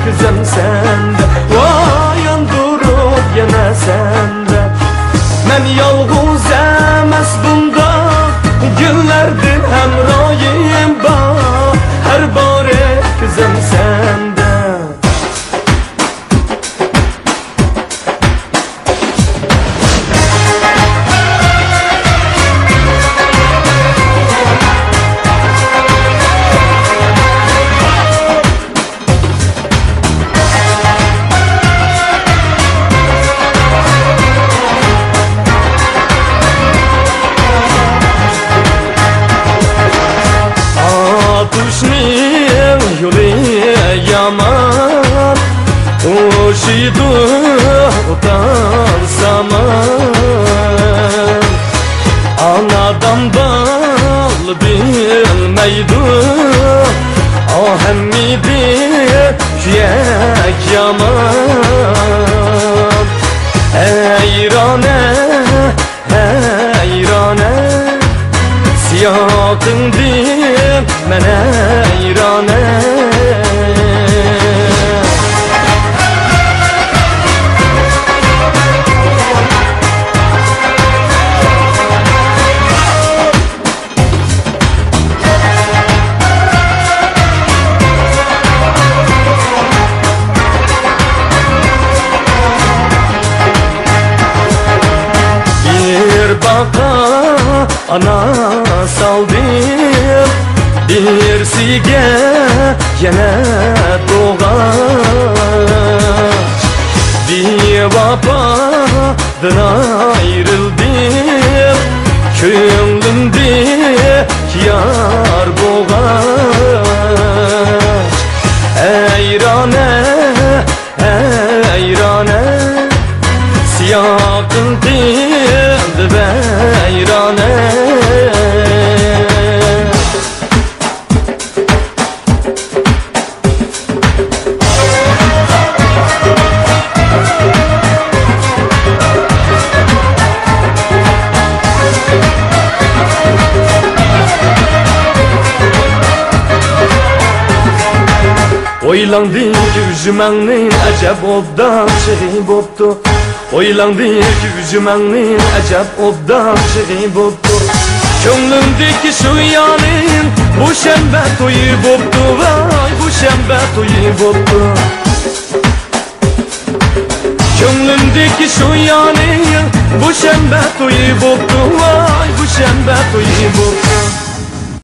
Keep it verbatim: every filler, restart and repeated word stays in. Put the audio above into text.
كۆزۈم سەندە، ۋايان تۇرۇپ يەنە سەندە. مەن يالغۇز ئەمەس بۇنداق، گۈللەردىن ھەمراھىم بار، ھەر بارى كۆزۈم سەندە. ئاتۇشنىڭ يولى يامان، ئۇشىدۇ ئوتال سامان. ئانادان بال بىلمەيدۇ، ئاھەممىدى سۆيەك يامان. ھەيرانە، ھەيرانە، سىياقىڭدىن مەن ھەيرانە. بىر باقا ئانا سالدى بىرسىگە يەنە توغاچ. بىۋاپادىن ئايرىلدىم، كۆڭلۈمدە يار بولغاچ. ھەيرانە، ھەيرانە، سىياقىڭ قىلدى ۋەيرانە. ئويلاڭدى كۆزۈمەڭنى ئەجەب ئوبدان چېغى بوپتۇ. ئويلاڭدى كۆزۈمەڭنى ئەجەب ئوبدان چېغى بوپتۇ. كۆڭلۈمدىكى شۇ يارنىڭ بۇ شەنبە تويى بوپتۇ، ۋاي، بۇ شەنبە تويى بوپتۇ. كۆڭلۈمدىكى شۇ يارنىڭ بۇ شەنبە تويى بوپتۇ، ۋاي، بۇ شەنبە تويى بوپتۇ.